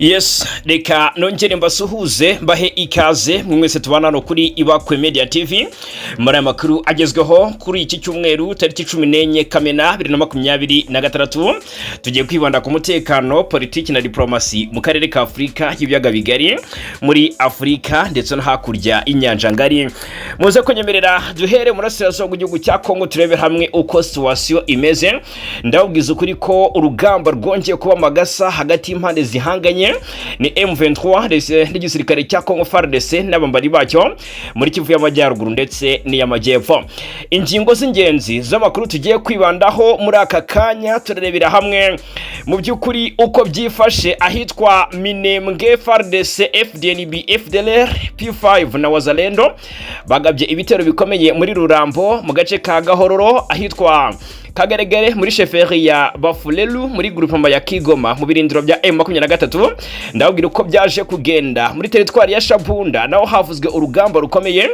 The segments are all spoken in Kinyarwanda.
Yes, reka nongere mbasuhuze, mbahe ikaze mwese tubana hano kuri Ibakwe Media TV muri aya makuru agezweho kuri iki cyumweru, tariki 14 Kamena 2026. Tugiye kwibanda ku mutekano, politiki na diplomasi mu karere ka Afurika y'Ibiyaga Bigari, muri Afurika ndetse no hakurya y'inyanja ngari. Muze kunyemerera duhere murasirazuba bw'igihugu cya Kongo, turebe hamwe uko situation imeze. Ndababwiza ukuri ko urugamba rwongeye kuba amagasa hagati y'impande zihanganye, ni M23 ndetse n'igisirikare cya Congo FARDC n'abambari bacyo muri Kivu y'Amajyaruguru ndetse n'iy'Amajyepfo. Ingingo z'ingenzi z'amakuru tugiye kwibandaho muri aka kanya, turarebera hamwe mu by'ukuri uko byifashe ahitwa Minembwe. FARDC, FDNB, FDLR, P5 na Wazalendo bagabye ibitero bikomeye muri Rurambo, mu gace ka Gahororo, ahitwa Kagaregere muri chefferie ya Bafulelu, muri groupement ya Kigoma, mu birindiro bya M23. Ndababwira uko byaje kugenda. Muri teritwari ya Shabunda naho havuzwe urugamba rukomeye,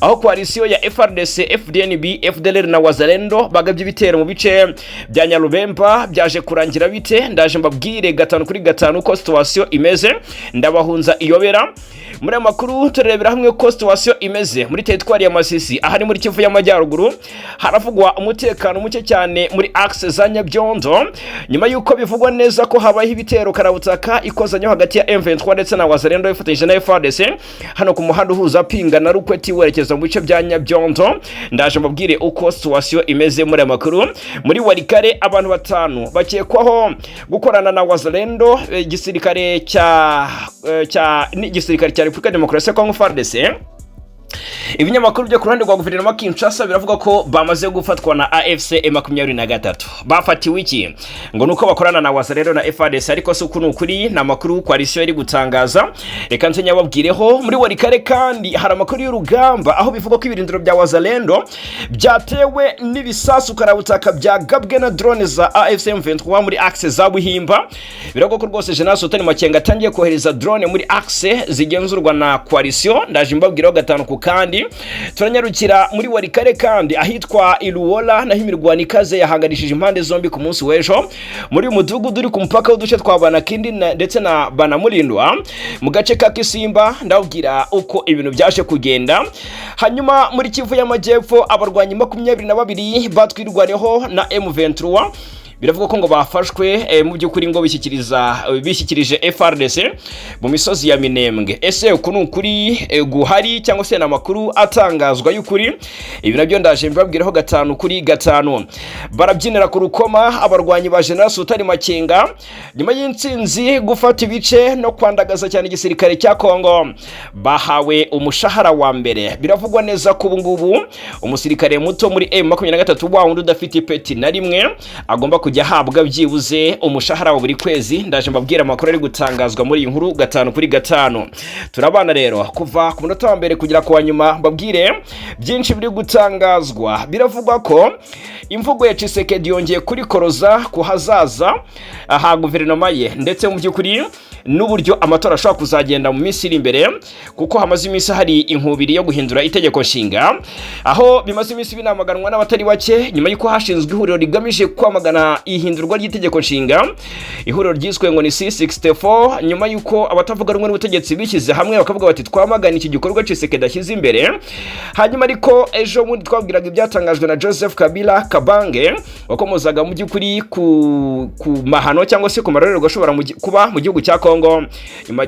aho coalition ya FARDC, FDNB, FDLR na Wazalendo bagabye ibitero mu bice bya Nyarubemba. Byaje kurangira bite? Ndaje mbabwire gatanu kuri gatanu uko situation imeze, ndabahunza iyobera. Muri aya makuru turebera hamwe ko situation imeze muri teritwari ya Masisi, aha ni muri Kivu y'Amajyaruguru. Haravugwa umutekano muke cyane muri axe za Nyabyondo, nyuma y'uko bivugwa neza ko habayeho ibitero karabutaka ikozanyo hagati ya M23 ndetse na Wazalendo ifatanyije na FARDC, hano ku muhanda uhuza Pinga na Rukweti werekeza mu bice bya Nyabyondo. Ndaje mbabwire uko situation imeze muri aya makuru. Muri Walikale, abantu batanu bakekwaho gukorana na Wazalendo, igisirikare cya n'igisirikare cya Repubulika Demokarasi ya Kongo FARDC, ibinyamakuru byo ku ruhande rwa guverinoma Kinshasa biravuga ko bamaze gufatwa na AFC M23. Bafatiwe iki? Ngo nuko bakorana na Wazalendo na FARDC, ariko si uku ni ukuri, ni amakuru coalition iri gutangaza. Reka nse nyababwireho. Muri Walikale kandi hari amakuru y'urugamba, aho bivugwa ko ibirindiro bya Wazalendo byatewe n'ibisasu karabutaka byagabwe na drone za AFC M23 muri axe za Buhimba. Biravuga ko rwose General Sultan Makenga atangiye kohereza drone muri axe zigenzurwa na coalition. Ndaje mbabwiraho gatanu ku kandi. Turanyarukira muri Walikale kandi, ahitwa Iluwola, naho imirwano ikaze yahanganishije impande zombi ku munsi w'ejo, muri uyu mudugudu uri ku mupaka w'uduce twa Banakindi ndetse na Banamulindwa mu gace ka Kisimba. Ndababwira uko ibintu byaje kugenda. Hanyuma muri Kivu y'Amajyepfo, abarwanyi 22 batwirwaneho na M23 biravuga ko ngo bafashwe, mu by'ukuri ngo bishyikiriza bishyikirije FARDC mu misozi ya Minembwe. Ese uku ni ukuri guhari cyangwa se ni amakuru atangazwa y'ukuri? Ibi nabyo ndaje mbabwiraho gatanu kuri gatanu. Barabyinira ku rukoma abarwanyi ba General Sultan Makenga nyuma y'intsinzi, gufata ibice no kwandagaza cyane igisirikare cya Kongo. Bahawe umushahara wa mbere. Biravugwa neza ko ubu ngubu umusirikare muto muri M23, wa wundi udafite ipeti na rimwe, agomba kujya ahabwa byibuze umushahara wa buri kwezi. Ndaje mbabwira amakuru ari gutangazwa muri iyi nkuru gatanu kuri gatanu. Turabana rero kuva ku munota wa mbere kugera ku wa nyuma, mbabwire byinshi biri gutangazwa. Biravugwa ko imvugo ya Tshisekedi yongeye kurikoroza ku hazaza aha guverinoma ye, ndetse mu by'ukuri n'uburyo amatora ashobora kuzagenda mu minsi iri imbere, kuko hamaze iminsi hari inkubiri yo guhindura itegeko nshinga, aho bimaze iminsi binamaganwa n'abatari bake, nyuma y'uko hashinzwe ihuriro rigamije kwamagana ihindurwa ry'itegeko nshinga, ihuriro ryiswe ngo ni C64, nyuma y'uko abatavuga rumwe n'ubutegetsi bishyize hamwe bakavuga bati: "Twamagana iki gikorwa Tshisekedi ashyize imbere." Hanyuma ariko ejo bundi twabwiraga ibyatangajwe na Joseph Kabila Kabange, wakomozaga mu by'ukuri ku mahano cyangwa se ku marorerwa ashobora kuba mu gihugu cya Kongo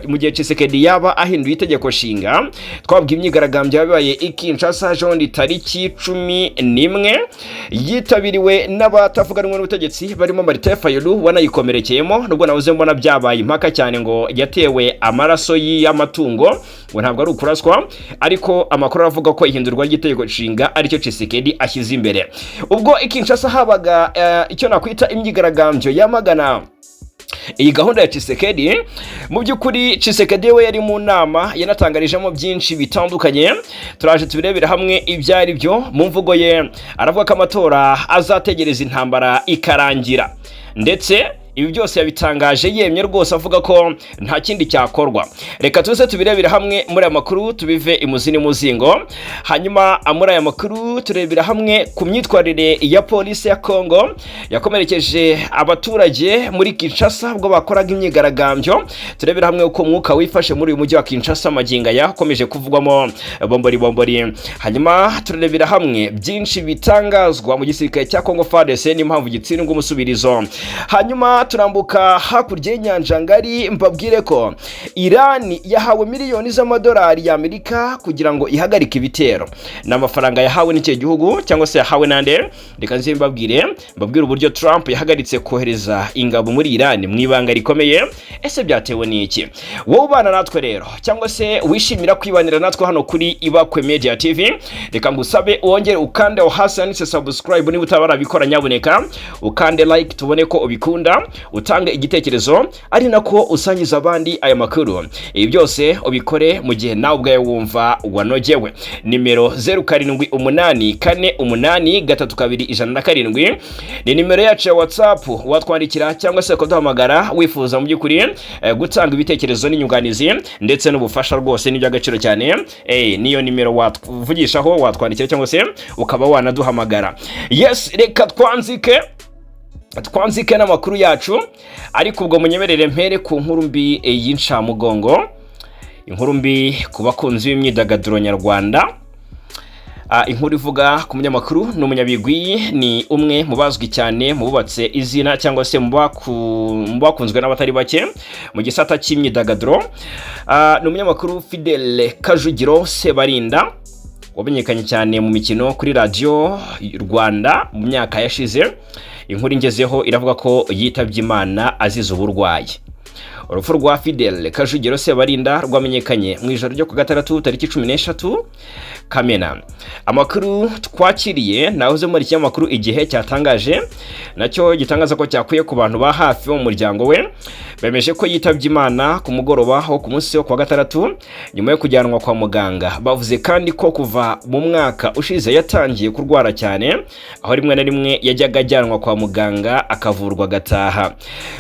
mu gihe Tshisekedi yaba ahinduye itegeko nshinga. Twabwiye imyigaragambyo yabaye i Kinshasa ejo bundi tariki 11, yitabiriwe n'abatavuga rumwe n'ubutegetsi barimo Martin Fayulu wanayikomerekeyemo, nubwo nabuze mbona byabaye impaka cyane ngo yatewe amaraso y'amatungo, ngo ntabwo ari ukuraswa, ariko amakuru aravuga ko ihindurwa ry'itegeko nshinga aricyo Tshisekedi ashyize imbere. Ubwo i Kinshasa habaga icyo nakwita imyigaragambyo yamagana iyi gahunda ya Tshisekedi, mu by'ukuri Tshisekedi we yari mu nama yanatangarijemo byinshi bitandukanye. Turaje tubirebera hamwe ibyo ari byo. Mu mvugo ye aravuga ko amatora azategereza intambara ikarangira, ndetse Ibi byose yabitangaje yemye rwose, avuga ko nta kindi cyakorwa. Reka tuze tubirebere hamwe muri aya makuru, tubive imuzi n'imuzingo. Hanyuma muri aya makuru turebera hamwe ku myitwarire ya polisi ya Congo yakomerekeje abaturage muri Kinshasa ubwo bakoraga imyigaragambyo. Turebera hamwe uko umwuka wifashe muri uyu mujyi wa Kinshasa magingo aya ukomeje kuvugwamo bombori bombori. Hanyuma turebera hamwe byinshi bitangazwa mu gisirikare cya Congo FARDC n'impamvu gitsindwa umusubirizo. Hanyuma turambuka hakurya y'inyanja ngari, mbabwire ko Iran yahawe miliyoni z'amadolari y'Amerika kugira ngo ihagarike ibitero. Ni amafaranga yahawe n'icyo gihugu cyangwa se yahawe nande? Reka nze mbabwire uburyo Trump yahagaritse kohereza ingabo muri Iran mu ibanga rikomeye. Ese byatewe n'iki? Wowe ubana natwe rero, cyangwa se wishimira kwibanira natwe hano kuri Ibakwe Media TV, reka ngusabe wongere ukande aho hasi handitse subscribe niba utaba warabikora. Nyabuneka ukande like tubone ko ubikunda, utange igitekerezo, ari nako usangiza abandi aya makuru. Ibi byose ubikore mu gihe nawe ubwawe wumva wanogewe. Nimero 0784832107 ni nimero yacu ya WhatsApp, watwandikira cyangwa se ukaduhamagara wifuza mu by'ukuri gutanga ibitekerezo n'inyunganizi ndetse n'ubufasha. Rwose ni iby'agaciro cyane. Niyo nimero watvugishaho, watwandikira cyangwa se ukaba wanaduhamagara. Yes, reka twanzike n'amakuru yacu, ariko ubwo munyemerere mpere ku nkuru mbi y'incamugongo, inkuru mbi ku bakunzi b'imyidagaduro nyarwanda. Inkuru ivuga ku munyamakuru n'umunyabigwi, ni umwe mu bazwi cyane mu bubatse izina cyangwa se mu bakunzwe n'abatari bake mu gisata cy'imyidagaduro. Ni umunyamakuru Fidele Kajugiro Sebarinda, wamenyekanye cyane mu mikino kuri Radiyo Rwanda mu myaka yashize. Inkuru ingezeho iravuga ko yitabye Imana azize uburwayi. Urupfu rwa Fidele Kajugiro Sebarinda rwamenyekanye mu ijoro ryo ku gatandatu tariki 13 Kamena. Amakuru twakiriye nahoze muri ikinyamakuru Igihe cyatangaje, nacyo gitangaza ko cyakuye ku bantu ba hafi bo mu muryango we, bemeje ko yitabye Imana ku mugoroba wo ku munsi wo kuwa gatandatu nyuma yo kujyanwa kwa muganga. Bavuze kandi ko kuva mu mwaka ushize yatangiye kurwara cyane, aho rimwe na rimwe yajyaga ajyanwa kwa muganga akavurwa agataha.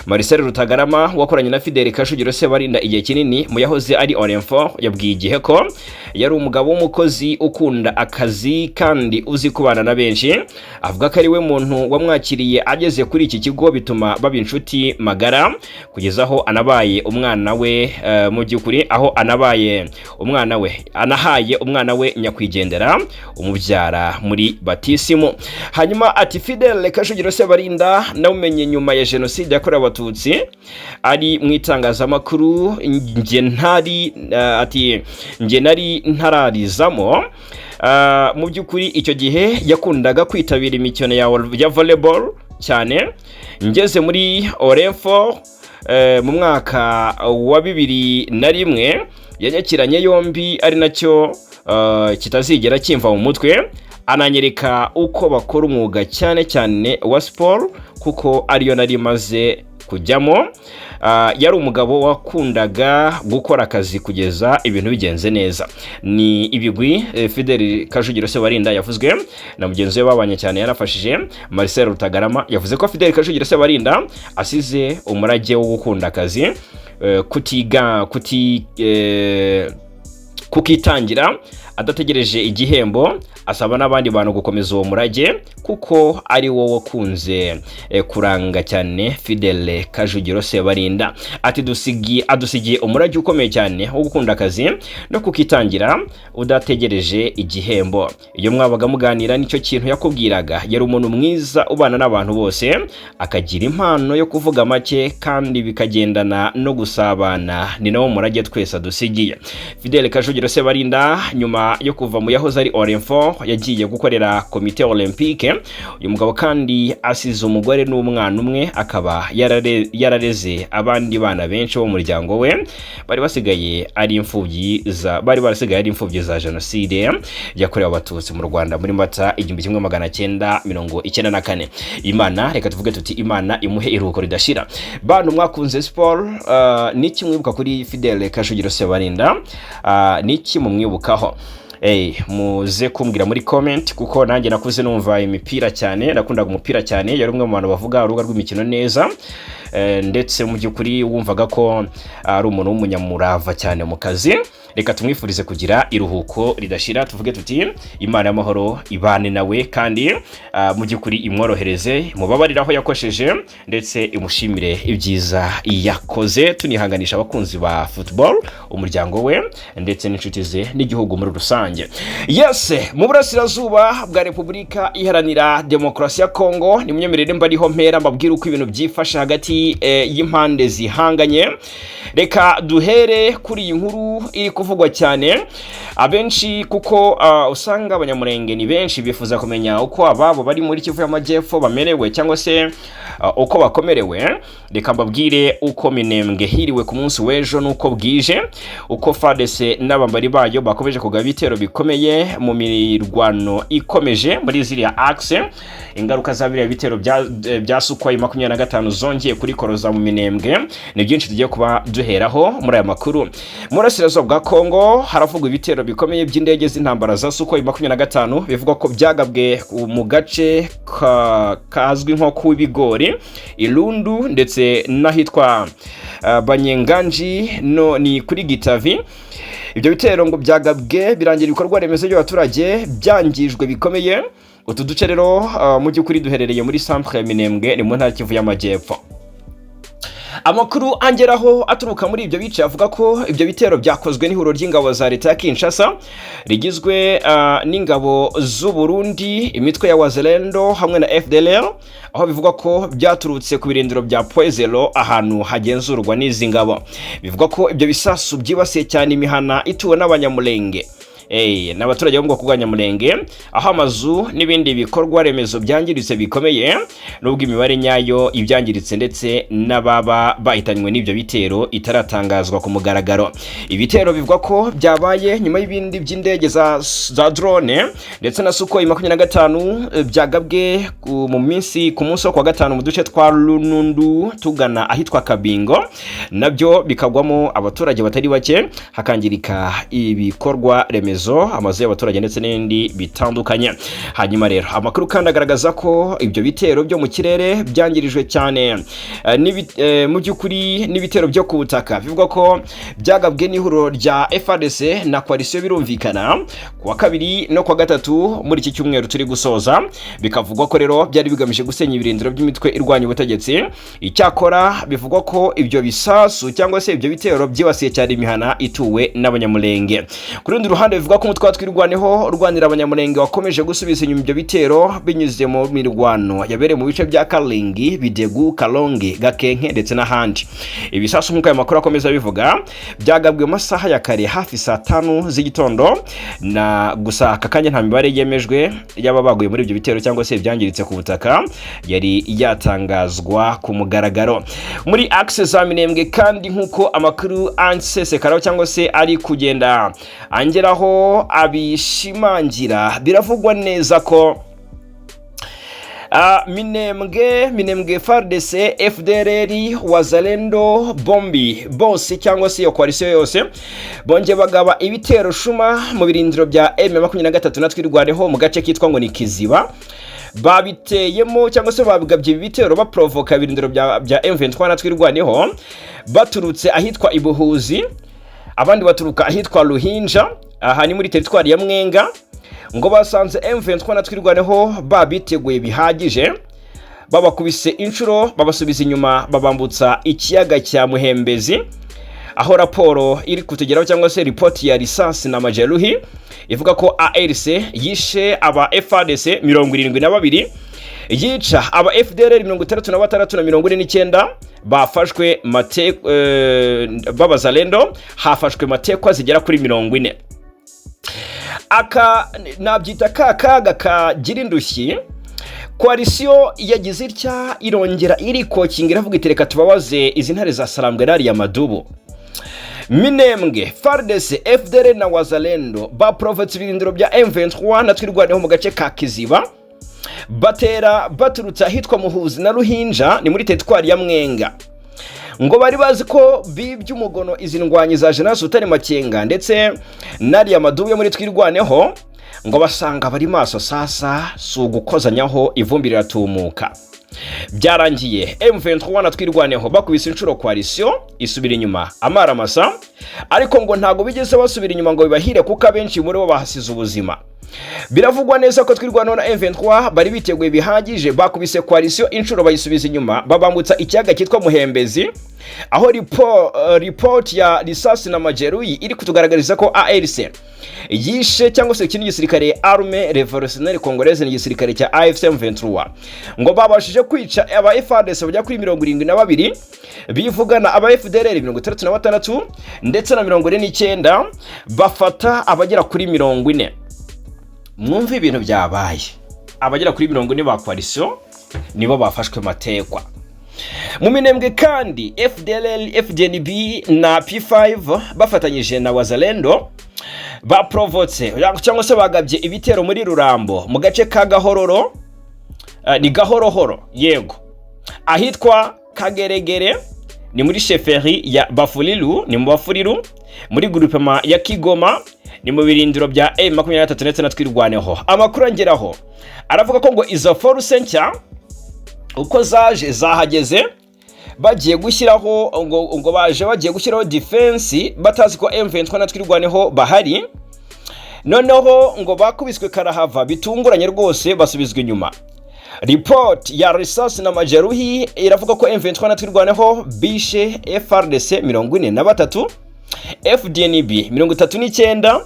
Marcel Rutagarama wakoranye na Fidele Kajugiro Sebarinda igihe kinini mu yahoze ari Orinfor yabwiye Igihe ko yari umugabo w'umukozi ukunda akazi kandi uzi kubana na benshi. Avuga ko ari we muntu wamwakiriye ageze kuri iki kigo, bituma baba inshuti magara kugeza aho anabaye umwana we, mu by'ukuri aho anabaye umwana we, anahaye umwana we nyakwigendera umubyara muri batisimu. Hanyuma ati: "Fidele Kajugiro Sebarinda nawumenye nyuma ya Jenoside yakorewe Abatutsi ari mu itangazamakuru, njye ntari ati njye nari ntararizamo. Mu by'ukuri icyo gihe yakundaga kwitabira imikino ya volleyball cyane. Ngeze muri Orinfor mu mwaka wa 2001 yanyakiranye yombi, ari nacyo kitazigera kimva mu mutwe, ananyereka uko bakora umwuga cyane cyane wa siporo kuko ariyo nari maze kujyamo. Yari umugabo wakundaga gukora akazi kugeza ibintu bigenze neza." Ni ibigwi Fidel Kajugiro Sebarinda yavuzwe na mugenzi we babanye cyane yarafashije. Marcel Rutagarama yavuze ko Fidel Kajugiro Sebarinda asize umurage wo gukunda akazi, kutiga kuti kukitangira adategereje igihembo, asaba n'abandi bantu gukomeza uwo murage kuko ari wo wakunze kuranga cyane Fidele Kajugiro Sebarinda. Ati: "Adusigiye umurage ukomeye cyane wo gukunda akazi no kukitangira udategereje igihembo. Iyo mwabaga muganira nicyo kintu yakubwiraga. Yari umuntu mwiza ubana n'abantu bose, akagira impano yo kuvuga make kandi bikagendana no gusabana. Ni nawo murage twese adusigiye." Fidele Kajugiro Sebarinda nyuma yo kuva mu yahoze ari Orinfor yagiye gukorera Komite Olympique. Uyu mugabo kandi asize umugore n'umwana umwe, akaba yarareze abandi bana benshi bo mu muryango we bari barasigaye ari imfubyi za Jenoside yakorewe Abatutsi mu Rwanda muri Mata 1994. Imana, reka tuvuge tuti Imana imuhe iruhuko ridashira. Bantu mwakunze siporo, niki mwibuka kuri Fidele Kajugiro Sebarinda? Niki mumwibukaho? Muze kumbwira muri comment, kuko nanjye nakuze numva imipira cyane, nakundaga umupira cyane. Yari umwe mu bantu bavuga urubuga rw'imikino neza. ndetse mu by'ukuri wumvaga ko ari umuntu w'umunyamurava cyane mu kazi. Reka tumwifurize kugira iruhuko ridashira, tuvuge tuti Imana y'amahoro ibane nawe, kandi mu by'ukuri imworohereze, mubabarire aho yakosheje, ndetse imushimire ibyiza yakoze. Tunihanganisha abakunzi ba football, umuryango we ndetse n'inshuti ze n'igihugu muri rusange. Yes, mu burasirazuba bwa Repubulika Iharanira Demokarasi ya Kongo, nimwemerere mba ariho mpera mbabwire uko ibintu byifashe hagati y'impande zihanganye. Reka duhere kuri iyi nkuru iri kuvugwa cyane abenshi, kuko usanga Abanyamurenge ni benshi bifuza kumenya uko ababo bari muri Kivu y'Amajyepfo bamerewe cyangwa se uko bakomerewe. Reka mbabwire uko Minembwe hiriwe ku munsi w'ejo n'uko bwije, uko FARDC n'abambari bayo bakomeje kugaba ibitero bikomeye mu mirwano ikomeje muri ziriya axe. Ingaruka za biriya bitero bya Sukhoi 25 zongeye kurikoroza mu Minembwe, ni byinshi tugiye kuba duheraho muri aya makuru. Mu burasirazuba bwa Kongo haravugwa ibitero bikomeye by'indege z'intambara za Sukhoi 25, bivugwa ko byagabwe mu gace kazwi nko ku Ibigori, Irundu ndetse n'ahitwa Banyenganji, no ni kuri Gitavi. Ibyo bitero ngo byagabwe birangira ibikorwa remezo by'abaturage byangijwe bikomeye. Utu duce rero mu by'ukuri duherereye muri centre ya Minembwe, ni mu ntara Kivu y'Amajyepfo. Amakuru angeraho aturuka muri ibyo bice avuga ko ibyo bitero byakozwe n'ihuriro ry'ingabo za leta ya Kinshasa rigizwe n'ingabo z'u Burundi, imitwe ya Wazalendo hamwe na FDLR, aho bivugwa ko byaturutse ku birindiro bya Poezero, ahantu hagenzurwa n'izi ngabo. Bivugwa ko ibyo bisasu byibasiye cyane imihana ituwe n'Abanyamulenge n'abaturage bo mu bwoko bwa Nyamulenge, aho amazu n'ibindi bikorwa remezo byangiritse bikomeye, nubwo imibare nyayo ibyangiritse ndetse n'ababa bahitanywe n'ibyo bitero itaratangazwa ku mugaragaro. Ibitero bivugwa ko byabaye nyuma y'ibindi by'indege za drone ndetse na Sukhoi 25 byagabwe mu minsi ku munsi wo kuwa gatanu mu duce twa Runundu tugana ahitwa Kabingo, nabyo bikagwamo abaturage batari bake, hakangirika ibikorwa remezo, amazu y'abaturage ndetse n'ibindi bitandukanye. Hanyuma rero amakuru kandi agaragaza ko ibyo bitero byo mu kirere byangirijwe cyane mu by'ukuri n'ibitero byo ku butaka, bivugwa ko byagabwe n'ihuriro rya FARDC na coalition, birumvikana, ku wa kabiri no ku wa gatatu muri iki cyumweru turi gusoza. Bikavugwa ko rero byari bigamije gusenya ibirindiro by'imitwe irwanya ubutegetsi. Icyakora bivugwa ko ibyo bisasu cyangwa se ibyo bitero byibasiye cyane imihana ituwe n'Abanyamulenge. Ku rundi ruhande, bivugwa ko umutwe wa Twirwaneho urwanira Abanyamulenge wakomeje gusubiza inyuma ibyo bitero binyuze mu mirwano yabereye mu bice bya Karingi, Bidegu, Kalongi, Gakenke ndetse n'ahandi. Ibisasu, nk'uko aya makuru akomeza abivuga, byagabwe mu masaha ya kare hafi saa 5 z'igitondo, na gusa aka kanya nta mibare yemejwe y'aba baguye muri ibyo bitero cyangwa se ibyangiritse ku butaka yari yatangazwa ku mugaragaro. Muri axe za Minembwe kandi, nk'uko amakuru ansesekaraho cyangwa se ari kugenda angeraho abishimangira, biravugwa neza ko Minembwe, FARDC, FDLR, Wazalendo, Bombi bose cyangwa se iyo coalition yose bongeye bagaba ibitero shuma mu birindiro bya M23 na Twirwaneho mu gace kitwa ngo ni Kiziba. Babiteyemo cyangwa se babigabye ibi bitero baprovoka ibirindiro bya M23 na Twirwaneho, baturutse ahitwa Ibuhuzi, abandi baturuka ahitwa Ruhinja, aha ni muri teritwari ya Mwenga. Ngo basanze M23 na Twirwaneho babiteguye bihagije, babakubise inshuro, babasubiza inyuma, babambutsa ikiyaga cya Muhembezi, aho raporo iri kutugeraho cyangwa se ripoti ya risasi na majeruhi ivuga ko ARC yishe aba FARDC 72, yica aba FDLR 66 na 49 bafashwe mate b'Abazalendo, hafashwe matekwa zigera kuri 40. Aka nabyita ka kaga kagira indushyi. Coalition yagize itya irongera irikokinga, iravuga iti: "Reka tubabaze izi ntare za Sarambwe n'ariya madubu." Minembwe, FARDC, FDLR na Wazalendo baprovotse ibirindiro bya M23 na Twirwaneho mu gace ka Kiziba, batera baturutse ahitwa Muhuzi na Ruhinja, ni muri teritwari ya Mwenga. Ngo bari bazi ko bibye umugono izi ndwanyi za General Sultani Makenga ndetse n'ariya madubu yo muri Twirwaneho, ngo basanga bari maso. Sasa si ugukozanyaho, ivumbi riratumuka. Byarangiye M23 na Twirwaneho bakubise inshuro, coalition isubira inyuma amaramasa, ariko ngo ntabwo bigeze basubira inyuma ngo bibahire, kuko abenshi muri bo bahasize ubuzima. Biravugwa neza ko Twirwaneho na M23 bari biteguye bihagije, bakubise coalition inshuro bayisubiza inyuma, babambutsa ikiyaga cyitwa Muhembezi, aho report ya risasi na majeruhi iri kutugaragariza ko ARC yishe, cyangwa se ikindi gisirikare, Armée Révolutionnaire Congolaise, ni igisirikare cya AFC M23, ngo babashije kwica aba FARDC bajya kuri 72, bivugana aba FDLR 66 ndetse na 49, bafata abagera kuri 40. Mwumve ibintu byabaye: abagera kuri 40 ba coalition nibo bafashwe matekwa. Mu Minembwe kandi, FDLR, FDNB na P5 bafatanyije na Wazalendo baprovotse cyangwa se bagabye ibitero muri Rurambo mu gace ka Gahororo, ni Gahorohoro yego, ahitwa Kageregere, ni muri chefferie ya Bafuliru, ni mu Bafuliru muri groupement ya Kigoma, ni mu birindiro bya M23 ndetse na Twirwaneho. Amakuru angeraho aravuga ko ngo izo force nshya uko zaje zahageze bagiye gushyiraho, ngo baje bagiye gushyiraho defense batazi ko M23 na Twirwaneho bahari. Noneho ngo bakubiswe karahava bitunguranye rwose, basubizwa inyuma. Report ya risasi na majeruhi iravuga ko M23 na Twirwaneho bishe FARDC 43, FDNB 39,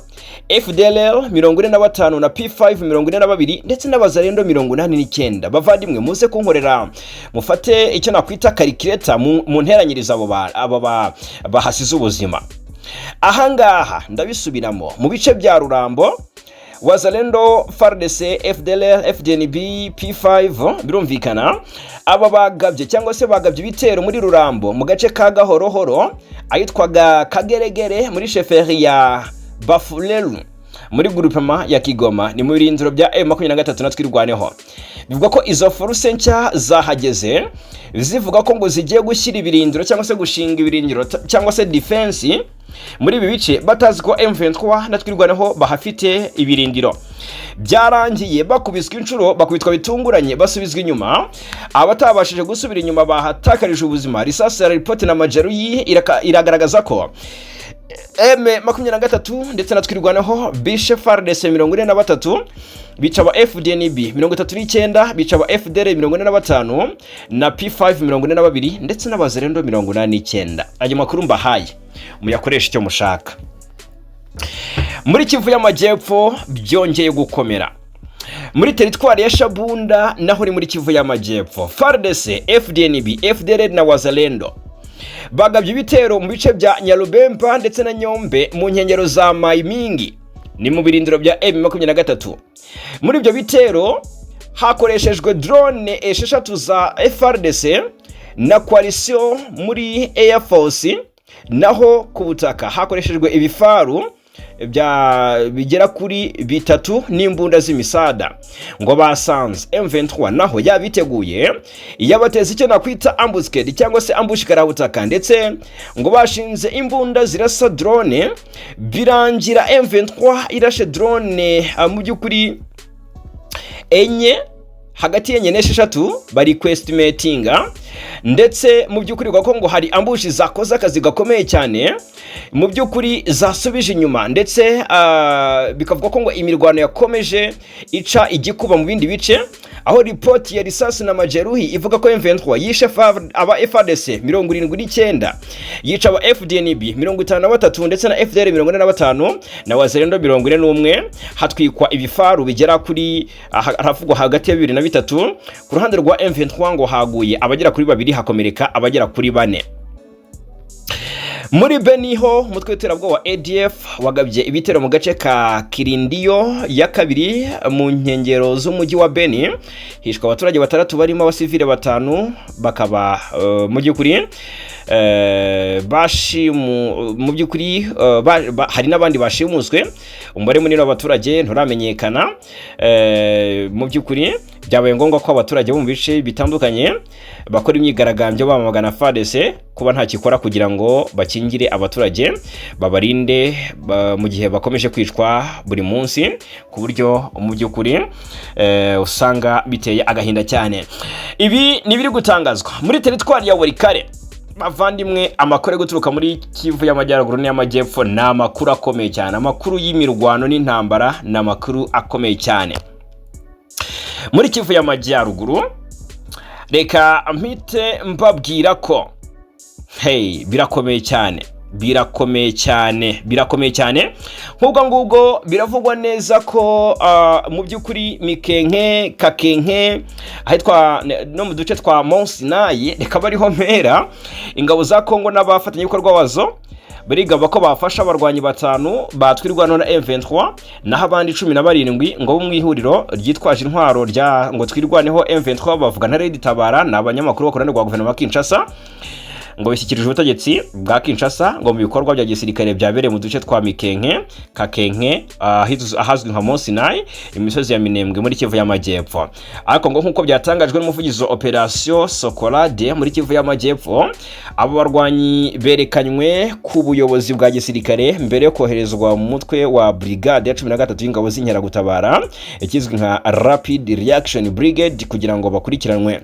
FDLR 45 na P5 42 ndetse n'Abazalendo 89. Bavandimwe, muze kunkorera, mufate icyo nakwita calculator mu nteranyirizo abo bahasize ubuzima. Ahangaha ndabisubiramo: mu bice bya Rurambo, Wazalendo, FARDC, FDLR, FDNB, P5, birumvikana aba bagabye cyangwa se bagabye ibitero muri Rurambo mu gace ka Gahorohoro, ahitwaga Kageregere, muri chefferie ya Bafuleru, muri groupement ya Kigoma, ni mu birindiro bya M23 na Twirwaneho. Bivuga ko izo force nshya zahageze zivuga ko ngo zigiye gushyira ibirindiro cyangwa se gushinga ibirindiro cyangwa se defense muri ibi bice, batazi ko M23 na Twirwaneho bahafite ibirindiro. Byarangiye bakubiswe inshuro, bakubitwa bitunguranye, basubizwa inyuma. Abatabashije gusubira inyuma bahatakarije ubuzima. Risasi ya ripoti na majeruhi iragaragaza ko M23 ndetse na Twirwaneho bishe FARDC 43, bica aba FDNB 39, bica aba FDR 45 na P5 42 ndetse n'Abazalendo 89. Ayo makuru mbahaye muyakoresha icyo mushaka. Muri Kivu y'Amajyepfo byongeye gukomera. Muri teritwari ya Shabunda, naho ni muri Kivu y'Amajyepfo, FARDC, FDNB, FDLR na Wazalendo bagabye ibitero mu bice bya Nyarubemba ndetse na Nyombe mu nkengero za Mayimingi, ni mu birindiro bya M23. Muri ibyo bitero hakoreshejwe drone 6 za FARDC na coalition muri Air Force, naho ku butaka hakoreshejwe ibifaru bya bigera kuri bitatu n'imbunda z'imisada. Ngo basanze M23 naho yabiteguye, yabateza icyo nakwita embuscade cyangwa se ambush karabutaka, ndetse ngo bashinze imbunda zirasa drone, birangira M23 irashe drone mu by'ukuri enye, hagati y'enye n'esheshatu bari kwestimatinga. Ndetse mu by'ukuri ko ngo hari ambush zakoze akazi gakomeye cyane, mu by'ukuri zasubije inyuma, ndetse bikavuga ko ngo imirwano yakomeje ica igikuba mu bindi bice, aho ripoti ya risasi na majeruhi ivuga ko M23 yishe aba FARDC 79, yica aba FDNB 53 ndetse na FDR 45 na Wazalendo 41, hatwikwa ibifaru bigera kuri, haravugwa hagati ya bibiri na bitatu. Ku ruhande rwa M23 ngo haguye abagera kuri babiri, hakomereka abagera kuri bane. Muri Beni ho, umutwe w'iterabwoba wa ADF wagabye ibitero mu gace ka Kirindiyo ya kabiri mu nkengero z'umujyi wa Beni, hishwe abaturage batandatu barimo abasivile batanu, bakaba mu by'ukuri Bashimu mu by'ukuri hari n'abandi bashimuswe, umubare munini w'abaturage nturamenyekana. Mu by'ukuri byabaye ngombwa ko abaturage bo mu bice bitandukanye bakora imyigaragambyo bamagana FARDC kuba nta gikora kugira ngo bakingire abaturage, babarinde mu gihe bakomeje kwicwa buri munsi, ku buryo mu by'ukuri usanga biteye agahinda cyane. Ibi ni ibiri gutangazwa muri teritwari ya Walikale. Bavandimwe, amakuru ari guturuka muri Kivu y'Amajyaruguru n'iy'Amajyepfo ni amakuru akomeye cyane. Amakuru y'imirwano n'intambara ni amakuru akomeye cyane muri Kivu y'Amajyaruguru. Reka mpite mbabwira ko, hey, birakomeye cyane, birakomeye cyane, birakomeye cyane. Nk'ubwo ngubwo biravugwa neza ko mu by'ukuri Mikenke, Kakenke, ahitwa no mu duce twa Mont Sinayi, reka bariho mpera, ingabo za Kongo n'abafatanyabikorwa bazo barigamba ko bafasha abarwanyi batanu batwirwano na M23, naho abandi 17 ngo bo mu ihuriro ryitwaje intwaro rya ngo Twirwaneho M23, bavuga na Red Tabara, ni abanyamakuru bakorana rwa guverinoma ya Kinshasa, ngo bishyikirije ubutegetsi bwa Kinshasa ngo mu bikorwa bya gisirikare byabereye mu duce twa Mikenke, Kakenke, ahazwi nka Mont Sinai, imisozi ya Minembwe muri Kivu y'Amajyepfo. Ariko ngo nk'uko byatangajwe n'umuvugizi wa Operation Sokolade muri Kivu y'Amajyepfo, abo barwanyi berekanywe ku buyobozi bwa gisirikare mbere yo koherezwa mu mutwe wa brigade ya 13 y'ingabo z'inkeragutabara, ikizwi nka Rapid Reaction Brigade, kugira ngo bakurikiranwe.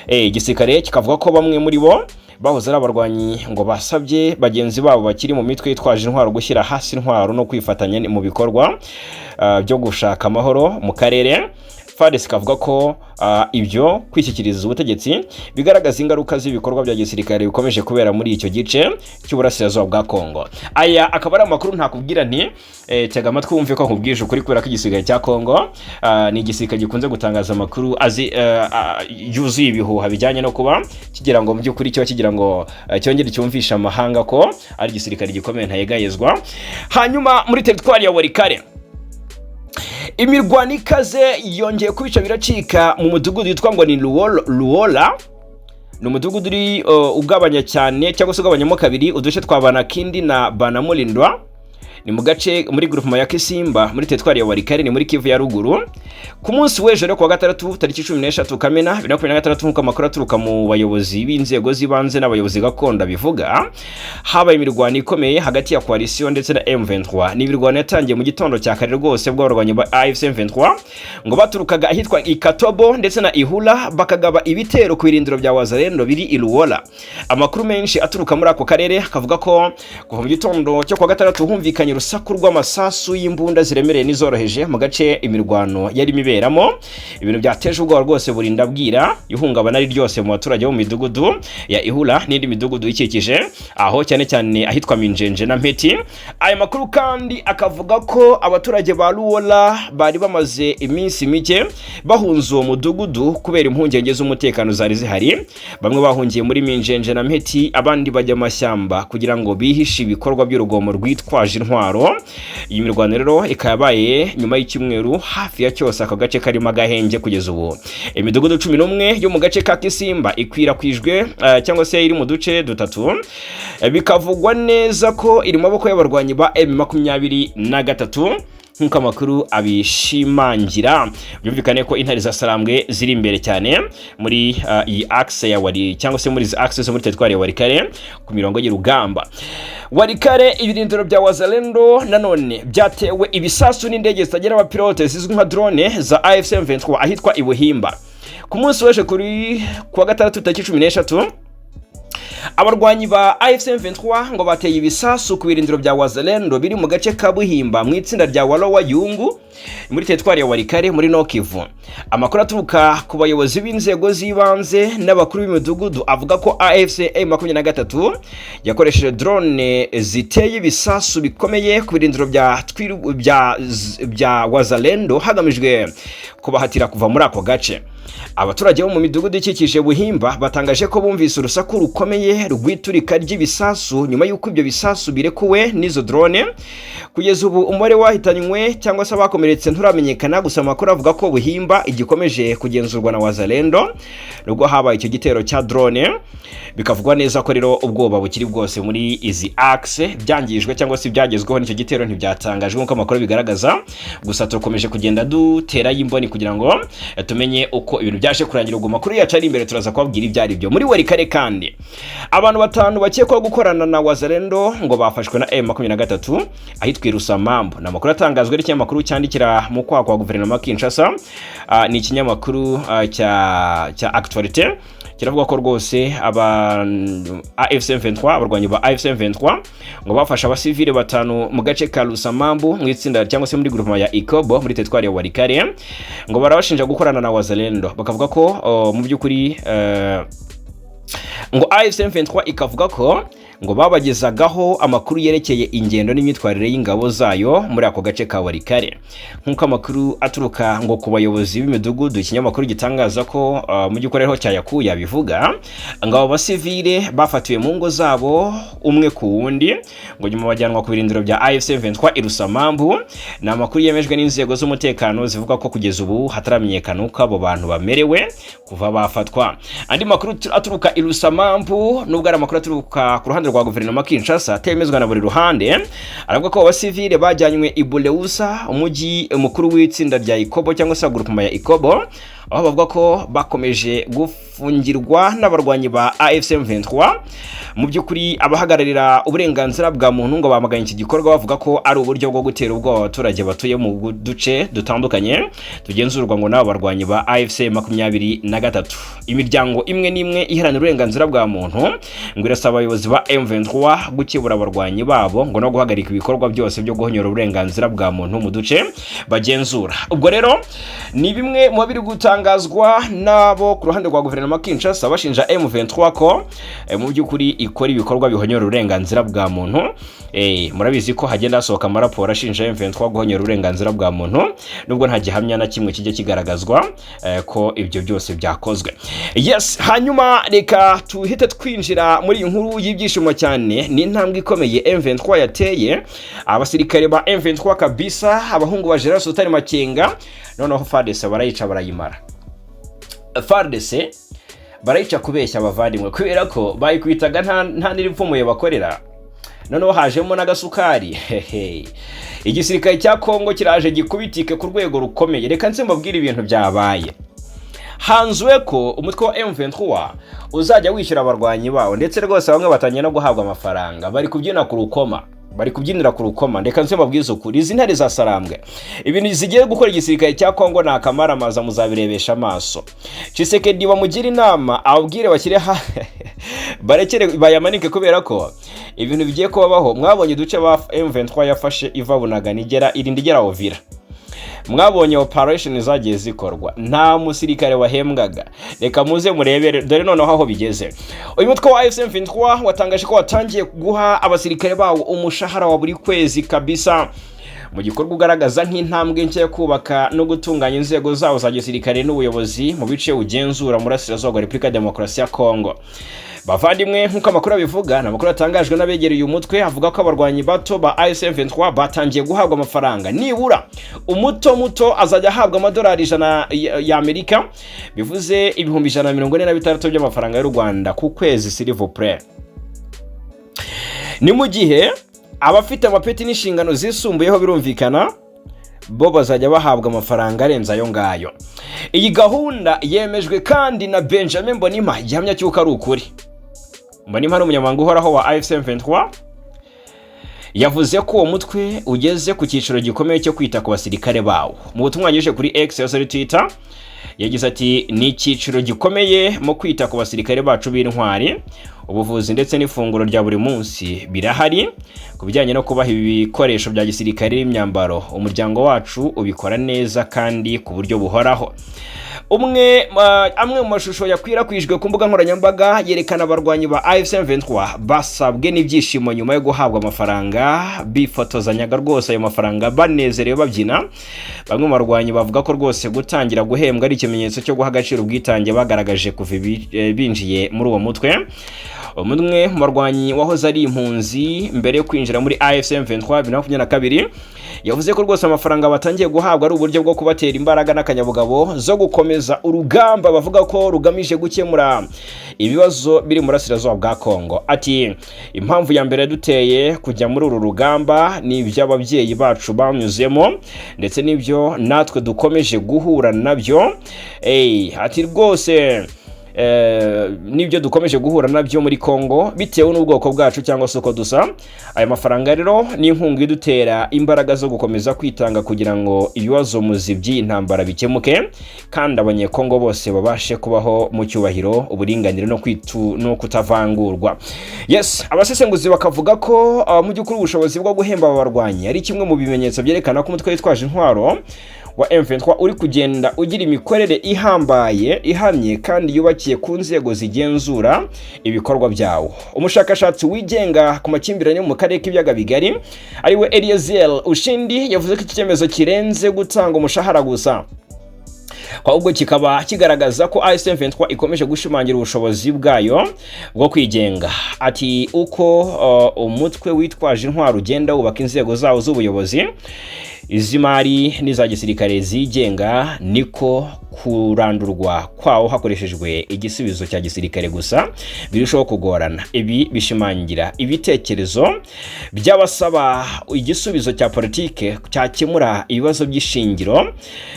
Igisirikare kikavuga ko bamwe muri bo bahoze ari abarwanyi ngo basabye bagenzi babo bakiri mu mitwe yitwaje intwaro gushyira hasi intwaro no kwifatanya mu bikorwa byo gushaka amahoro mu karere. FARDC ikavuga ko ibyo kwishyikiriza ubutegetsi bigaragaza ingaruka z'ibikorwa bya gisirikare bikomeje kubera muri icyo gice cy'uburasirazuba bwa Kongo. Aya akaba ari amakuru ntakubwira nti tega amatwi wumve ko nkubwije ukuri, kubera ko igisirikare cya Kongo ni igisirikare gikunze gutangaza amakuru azi yuzuye ibihuha bijyanye no kuba kigira ngo mu by'ukuri kiba kigira ngo cyongere cyumvishe amahanga ko ari igisirikare gikomeye ntayegayezwa. Hanyuma muri teritwari ya Walikale, imirwano ikaze yongeye kubica biracika mu mudugudu witwa ngo ni Luola. Ni umudugudu uri ugabanya cyane cyangwa se ugabanyamo kabiri uduce twa Banakindi na Banamulindwa. Ni mu gace muri groupement ya Kisimba muri teritwari ya Walikale, ni muri Kivu ya Ruguru. Ku munsi w'ejo rero, kuwa gatandatu tariki 13 Kamena 2026, nk'uko amakuru aturuka mu bayobozi b'inzego z'ibanze n'abayobozi gakondo bivuga, habaye imirwano ikomeye hagati ya coalition ndetse na M23. Ni imirwano yatangiye mu gitondo cya kare rwose, bw'abarwanyi ba AFC M23 ngo baturukaga ahitwa Ikatobo ndetse na Ihula, bakagaba ibitero ku birindiro bya Wazalendo biri i Luola. Amakuru menshi aturuka muri ako karere akavuga ko kuva mu gitondo cyo kuwa gatandatu humvikanye urusaku rw'amasasu y'imbunda ziremereye n'izoroheje mu gace imirwano yarimo iberamo, ibintu byateje ubwoba rwose burinda bwira, ihungabana ari ryose mu baturage bo mu midugudu ya Ihula n'indi midugudu ikikije aho, cyane cyane ahitwa Minjenje na Mpeti. Aya makuru kandi akavuga ko abaturage ba Luola bari bamaze iminsi mike bahunze uwo mudugudu kubera impungenge z'umutekano zari zihari. Bamwe bahungiye muri Minjenje na Mpeti, abandi bajya amashyamba kugira ngo bihishe ibikorwa by'urugomo rwitwaje intwaro. Iyi mirwano rero ikaba yabaye nyuma y'icyumweru hafi ya cyose aka gace karimo agahenge. Kugeza ubu imidugudu 11 yo mu gace ka Kisimba ikwirakwijwe cyangwa se iri mu duce dutatu. Bikavugwa neza ko iri mu maboko y'abarwanyi ba M23 nk'uko amakuru abishimangira. Byumvikane ko intare za Sarambwe ziri imbere cyane muri iyi axe ya Wari, cyangwa se muri izi axe zo muri teritwari ya Walikale ku mirongo y'urugamba. Walikale, ibirindiro bya Wazalendo nanone byatewe ibisasu n'indege zitagira abapilote zizwi nka drone za AFC M23 ahitwa Ibuhimba. Ku munsi w'ejo kuri kuwa gatandatu tariki 13, abarwanyi ba AFC M23 ngo bateye ibisasu ku birindiro bya Wazalendo biri mu gace ka Buhimba mu itsinda rya Walowa Yungu muri teritwari ya Walikale muri Nord Kivu. Amakuru aturuka ku bayobozi b'inzego z'ibanze n'abakuru b'imidugudu avuga ko AFC M23 yakoresheje drone ziteye ibisasu bikomeye ku birindiro bya Wazalendo hagamijwe kubahatira kuva muri ako gace. Abaturage bo mu midugudu ikikije Buhimba batangaje ko bumvise urusaku rukomeye rw'iturika ry'ibisasu nyuma y'uko ibyo bisasu birekuwe n'izo drone. Kugeza ubu umubare wahitanywe cyangwa se abakomeretse nturamenyekana, gusa amakuru avuga ko Buhimba igikomeje kugenzurwa na Wazalendo nubwo habaye icyo gitero cya drone. Bikavugwa neza ko rero ubwoba bukiri bwose muri izi axe. Byangijwe cyangwa se ibyagezweho n'icyo gitero ntibyatangajwe nk'uko amakuru bigaragaza, gusa turakomeje kugenda duterayo imboni kugira ngo tumenye uko ibintu byaje kurangira. Ubwo makuru yacu ari imbere turaza kubabwira ibyo ari byo. Muri Walikale kandi, abantu batanu bakekwaho gukorana na Wazalendo ngo bafashwe na M23 ahitwa Irusamambo. Ni amakuru atangazwa n'ikinyamakuru cyandikira mu kwaha kwa guverinoma Kinshasa. Ni ikinyamakuru cya Actualité, kiravuga ko rwose aba AFC M23, abarwanyi ba AFC M23, ngo bafashe abasivile batanu mu gace ka Rusamambu, mu itsinda cyangwa se muri groupement ya Ikobo, muri teritwari ya Walikale, ngo barabashinja gukorana na Wazalendo. Bakavuga ko mu by'ukuri ngo AFC M23 ikavuga ko ngo babagezagaho amakuru yerekeye ingendo n'imyitwarire y'ingabo zayo muri ako gace ka Walikale, nk'uko amakuru aturuka ngo ku bayobozi b'imidugudu ikinyamakuru gitangaza ko mu by'ukuri ariho cyayakuye abivuga. Ngo abo basivile bafatiwe mu ngo zabo umwe ku wundi, ngo nyuma bajyanwa ku birindiro bya AFC M23 i Rusamambu. Ni amakuru yemejwe n'inzego z'umutekano, zivuga ko kugeza ubu hataramenyekana uko abo bantu bamerewe kuva bafatwa. Andi makuru aturuka i Rusamambu, nubwo ari amakuru aturuka ku ruhande rwa guverinoma Kinshasa atemezwa na buri ruhande, aravuga ko abasivile bajyanywe i Buleusa, umujyi mukuru w'itsinda rya Ikobo cyangwa se groupement ya Ikobo, aho bavuga ko bakomeje gufungirwa n'abarwanyi ba AFC M23. Mu by'ukuri abahagararira uburenganzira bwa muntu ngo bamaganye iki gikorwa, bavuga ko ari uburyo bwo gutera ubwoba abaturage batuye mu duce dutandukanye tugenzurwa ngo n'abo barwanyi ba AFC 23. Imiryango imwe n'imwe iharanira uburenganzira bwa muntu ngo irasaba abayobozi ba M23 gukebura abarwanyi babo ngo no guhagarika ibikorwa byose byo guhonyora uburenganzira bwa muntu mu duce bagenzura. Ubwo rero ni bimwe mu biri gutangazwa n'abo ku ruhande rwa guverinoma Kinshasa, bashinja M23 ko mu by'ukuri ikora ibikorwa bihonyora uburenganzira bwa muntu. Murabizi ko hagenda hasohoka amaraporo ashinja M23 guhonyora uburenganzira bwa muntu, nubwo nta gihamya na kimwe kijya kigaragazwa ko ibyo byose byakozwe. Yes, hanyuma reka tuhite twinjira muri iyi nkuru y'ibyishimo cyane. Ni intambwe ikomeye M23 yateye. Abasirikare ba M23 kabisa, abahungu ba General Sultan Makenga, noneho FARDC barayica barayimara. FARDC barayica kubeshya abavandimwe, kubera ko bayikwitaga nta n'iripfumuye bakorera, noneho hajemo n'agasukari. Hehe, igisirikare cya Kongo kiraje gikubitike ku rwego rukomeye. Reka nze mbabwire ibintu byabaye. Hanzuwe ko umutwe wa M23 uzajya wishyura abarwanyi bawo, ndetse rwose bamwe batangiye no guhabwa amafaranga, bari kubyina ku rukoma, bari kubyinira ku rukoma. Reka nze mbabwize ukuri, izi ntare za Sarambwe, ibintu zigiye gukora igisirikare cya Kongo ni akamaramaza, muzabirebesha amaso. Tshisekedi bamugira inama, ababwire bashyire ha barekere bayamanike, kubera ko ibintu bigiye kubabaho. Mwabonye uduce ba M23 yafashe iva Bunagana igera irinda igera Uvira, mwabonye operation zagiye zikorwa, nta musirikare wahembwaga. Reka muze murebere, dore noneho aho bigeze. Uyu mutwe wa AFC M23 watangaje ko watangiye guha abasirikare bawo umushahara wa buri kwezi kabisa, mu gikorwa ugaragaza nk'intambwe nshya yo kubaka no gutunganya inzego zawo za gisirikare n'ubuyobozi mu bice ugenzura mu burasirazuba bwa Repubulika ya Demokarasi ya Kongo. Bavandimwe, nk'uko amakuru abivuga, ni amakuru atangajwe n'abegereye uyu mutwe, avuga ko abarwanyi bato ba AFC M23 batangiye guhabwa amafaranga. Nibura umuto muto azajya ahabwa amadolari 100 y'Amerika, bivuze 146,000 by'amafaranga y'u Rwanda ku kwezi, s'il vous plaît. Ni mu gihe abafite amapeti n'inshingano zisumbuyeho, birumvikana, bo bazajya bahabwa amafaranga arenze ayo ngayo. Iyi gahunda yemejwe kandi na Benjamin Mbonimpa, igihamya cy'uko ari ukuri. Mbonimpa ni umunyamabanga uhoraho wa AFC M23. Yavuze ko uwo mutwe ugeze ku cyiciro gikomeye cyo kwita ku basirikare bawo. Mu butumwa yanyujije kuri X ya Twitter, yagize ati: "Ni icyiciro gikomeye mu kwita ku basirikare bacu b'intwari. Ubuvuzi ndetse n'ifunguro rya buri munsi birahari. Ku bijyanye no kubaha ibikoresho bya gisirikare n'imyambaro, umuryango wacu ubikora neza kandi ku buryo buhoraho." Amwe mu mashusho yakwirakwijwe ku mbuga nkoranyambaga yerekana abarwanyi ba AFC M23 basabwe n'ibyishimo nyuma yo guhabwa amafaranga, bifotozanyaga rwose ayo mafaranga banezerewe babyina. Bamwe mu barwanyi bavuga ko rwose gutangira guhembwa ari ikimenyetso cyo guha agaciro ubwitange bagaragaje kuva binjiye muri uwo mutwe. Umwe mu barwanyi wahoze ari impunzi mbere yo kwinjira muri AFC M23 2022 yavuze ko rwose amafaranga batangiye guhabwa ari uburyo bwo kubatera imbaraga n'akanyabugabo zo gukomeza urugamba bavuga ko rugamije gukemura ibibazo biri mu burasirazuba bwa Kongo. Ati: "Impamvu ya mbere yaduteye kujya muri uru rugamba ni iby'ababyeyi bacu banyuzemo ndetse n'ibyo natwe dukomeje guhura nabyo." Ati rwose n'ibyo dukomeje guhura nabyo muri Kongo bitewe n'ubwoko bwacu cyangwa se uko dusa. Aya mafaranga rero ni inkunga idutera imbaraga zo gukomeza kwitanga kugira ngo ibibazo muzi by'iyi ntambara bikemuke, kandi Abanyekongo bose babashe kubaho mu cyubahiro, uburinganire no kutavangurwa. Yes, abasesenguzi bakavuga ko mu by'ukuri ubushobozi bwo guhemba aba barwanyi ari kimwe mu bimenyetso byerekana ko umutwe witwaje intwaro wa M23 uri kugenda ugira imikorere ihambaye, ihamye kandi yubakiye ku nzego zigenzura ibikorwa byawo. Umushakashatsi wigenga ku makimbirane yo mu karere k'Ibiyaga Bigari, ariwe Eliezer Ushindi, yavuze ko iki cyemezo kirenze gutanga umushahara gusa, ahubwo kikaba kigaragaza ko AFC M23 ikomeje gushimangira ubushobozi bwayo bwo kwigenga. Ati: "Uko umutwe witwaje intwaro ugenda wubaka inzego zawo z'ubuyobozi, iz'imari n'iza gisirikare zigenga, niko kurandurwa kwawo hakoreshejwe igisubizo cya gisirikare gusa birushaho kugorana. Ibi bishimangira ibitekerezo by'abasaba igisubizo cya politike cyakemura ibibazo by'ishingiro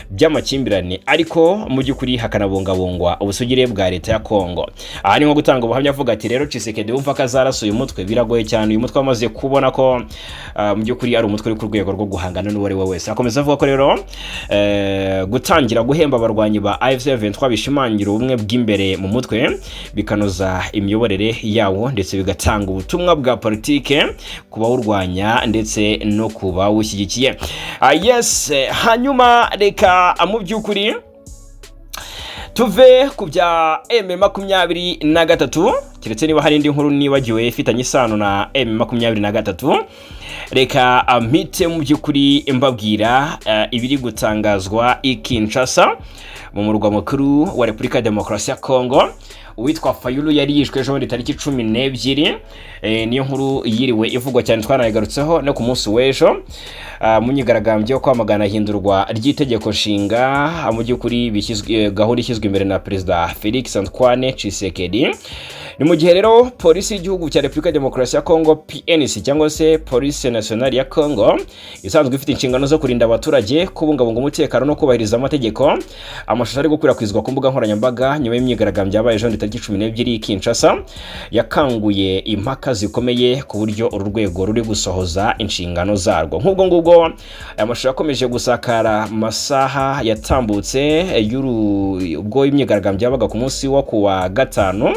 by'amakimbirane, ariko mu by'ukuri hakanabungabungwa ubusugire bwa leta ya Kongo." Aha ni nko gutanga ubuhamya avuga ati: "Rero Tshisekedi wumva ko azarasa uyu mutwe, biragoye cyane. Uyu mutwe wamaze kubona ko mu by'ukuri ari umutwe uri ku rwego rwo guhangana n'uwo ari we wese." Akomeza avuga ko rero gutangira guhemba abarwanyi ba AFC M23 bishimangira ubumwe bw'imbere mu mutwe, bikanoza imiyoborere yawo, ndetse bigatanga ubutumwa bwa politike ku bawurwanya ndetse no ku bawushyigikiye. Yes, hanyuma reka mu by'ukuri tuve ku bya M23, keretse niba hari indi nkuru nibagiwe ifitanye isano na M23. Reka mpite mu by'ukuri mbabwira ibiri gutangazwa i Kinshasa, mu murwa mukuru wa Repubulika ya Demokarasi ya Kongo. Uwitwa Fayulu yari yishwe ejo bundi tariki 12. Niyo nkuru yiriwe ivugwa cyane, twanayigarutseho no ku munsi w'ejo. Mu myigaragambyo yo kwamagana ihindurwa ry'itegeko nshinga, mu by'ukuri gahunda ishyizwe imbere na Perezida Felix Antoine Tshisekedi. Ni mu gihe rero polisi y'igihugu cya Repubulika ya Demokarasi ya Kongo, PNC cyangwa se Police Nationale ya Kongo, isanzwe ifite inshingano zo kurinda abaturage, kubungabunga umutekano no kubahiriza amategeko. Amashusho ari gukwirakwizwa ku mbuga nkoranyambaga nyuma y'imyigaragambyo yabaye ejo tariki 12 i Kinshasa yakanguye impaka zikomeye ku buryo uru rwego ruri gusohoza inshingano zarwo. Nk'ubwo ngubwo aya mashusho yakomeje gusakara mu masaha yatambutse ubwo imyigaragambyo yabaga ku munsi wo kuwa gatanu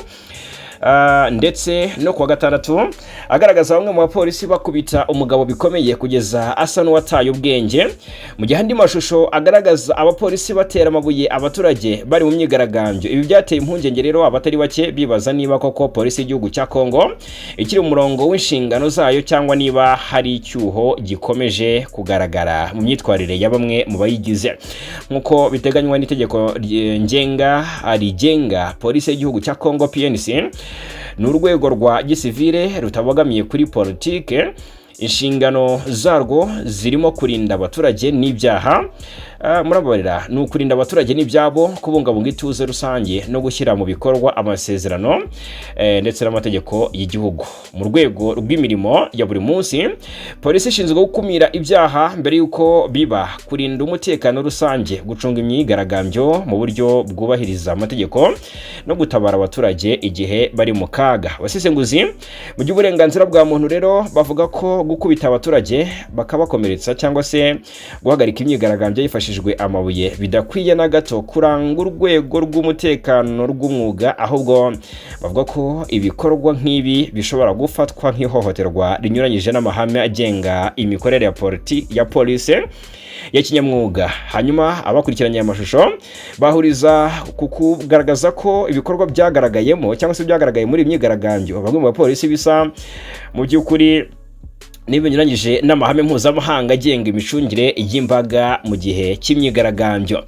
ndetse no kuwa gatandatu, agaragaza bamwe mu bapolisi bakubita umugabo bikomeye kugeza asa n'uwataye ubwenge, mu gihe andi mashusho agaragaza abapolisi batera amabuye abaturage bari mu myigaragambyo. Ibi byateye impungenge rero abatari bake, bibaza niba koko polisi y'igihugu cya Kongo ikiri mu murongo w'inshingano zayo, cyangwa niba hari icyuho gikomeje kugaragara mu myitwarire ya bamwe mu bayigize. Nk'uko biteganywa n'itegeko ngenga rigenga polisi y'igihugu cya Kongo, PNC ni urwego rwa gisivile rutabogamiye kuri politike. Inshingano zarwo zirimo kurinda abaturage n'ibyaha, murababarira, ni ukurinda abaturage n'ibyabo, kubungabunga ituze rusange no gushyira mu bikorwa amasezerano ndetse n'amategeko y'igihugu. Mu rwego rw'imirimo ya buri munsi, polisi ishinzwe gukumira ibyaha mbere y'uko biba, kurinda umutekano rusange, gucunga imyigaragambyo mu buryo bwubahiriza amategeko no gutabara abaturage igihe bari mu kaga. Abasesenguzi mu by'uburenganzira bwa muntu rero bavuga ko gukubita abaturage bakabakomeretsa cyangwa se guhagarika imyigaragambyo hifashishijwe amabuye bidakwiye na gato kuranga urwego rw'umutekano rw'umwuga. Ahubwo bavuga ko ibikorwa nk'ibi bishobora gufatwa nk'ihohoterwa rinyuranyije n'amahame agenga imikorere ya polisi. ya kinyamwuga. Hanyuma abakurikiranye aya mashusho bahuriza ku kugaragaza ko ibikorwa byagaragayemo cyangwa se byagaragaye muri iyi myigaragambyo, bamwe mu bapolisi, bisa mu by'ukuri n'ibinyuranyije n'amahame mpuzamahanga agenga imicungire y'imbaga mu gihe cy'imyigaragambyo.